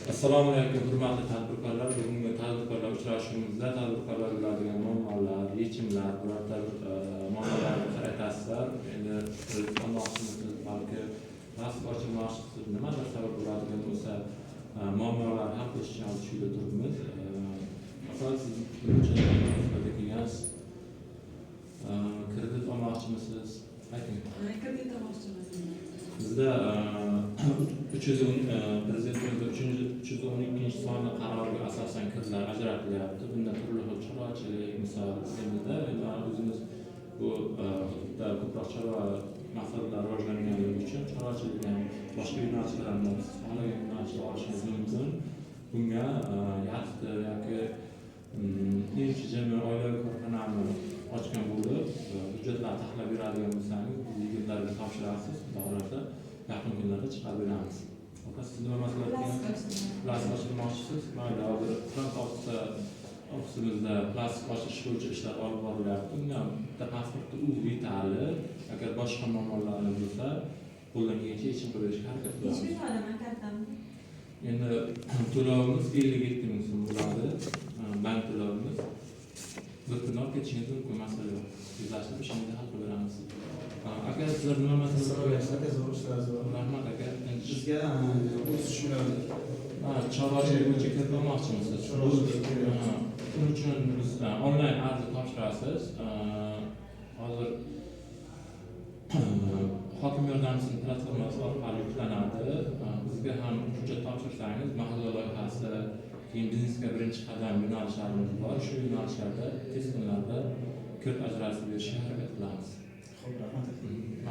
Assalomu alaykum, hurmatli tadbirkorlar! Bugungi tadbirkorlar uchrashuvimizda tadbirkorlar biladigan muammolar, yechimlar, birorta bir muammolarni aytasizlar. Endi kredit olmoqchimisiz, balki plastik ochilmoqchisiz, nimadir sabab bo'ladigan bo'lsa, muammolarni hal qilish uchun hozir shu yerda turibmiz. Opa, siz nima uchun suhbatga kelgansiz? Kredit olmoqchimisiz? Ayting. Kredit olmoqchimiz. Bizda 310, prezidentimiz 312-sonli qaroriga asosan kreditlar ajratilyapti. Bunda turli xil chorvachilik, misol deymizda, endi o'zimiz bu hududda ko'proq chorva mahsulotlari rivojlanganligi uchun chorvachilik ham, boshqa yo'nalishlar ham bor. Siz xohlagan yo'nalishda olishingiz mumkin. Bunga ЯТТ yoki ИЧЖ mi, oilaviy korxonani ochgan bo'lib, hujjatlarni taxlab beradigan bo'lsangiz, biz yigitlarga topshirasiz, xudo xohlasa, yaqin kunlarda chiqarib beramiz. Opa, siz nima masala? Plastik. Plastik ochilmoqchisiz? Mayli, hozir front ofisimizda plastik ochish bo'yicha ishlar olib borilyapti. Unga bitta pasportni o'zi yetarli. Agar boshqa muammolaringiz bo'lsa, qo'ldan kelgancha yechim qilib berishga harakat Necha qilamiz. pul olaman kartamni? Endi to'lovimiz 57 000 so'm bo'ladi. Bank to'lovimiz. Bir kunda olib ketishingiz mumkin, masala yo'q. Tezlashtirib ishingizni hal qilib beramiz. Aka, sizlar nima masala? Assalomu alaykum aka, zo'r ishlar, zo'r. Rahmat, aka. Endi Bizga o'sish yo'li. Ha, chorvachilik bo'yicha kredit olmoqchimisiz? Chorvachilik kerak. Ha, buning uchun biz onlayn arza topshirasiz. Hozir hokim yordamchisi platformasi orqali yuklanadi. Bizga ham hujjat topshirsangiz, mahalla loyihasi, keyin biznesga birinchi qadam yo'nalishlarimiz bor. Shu yo'nalishlarda tez kunlarda kredit ajratib berishga harakat qilamiz. Xo'p, rahmat aka.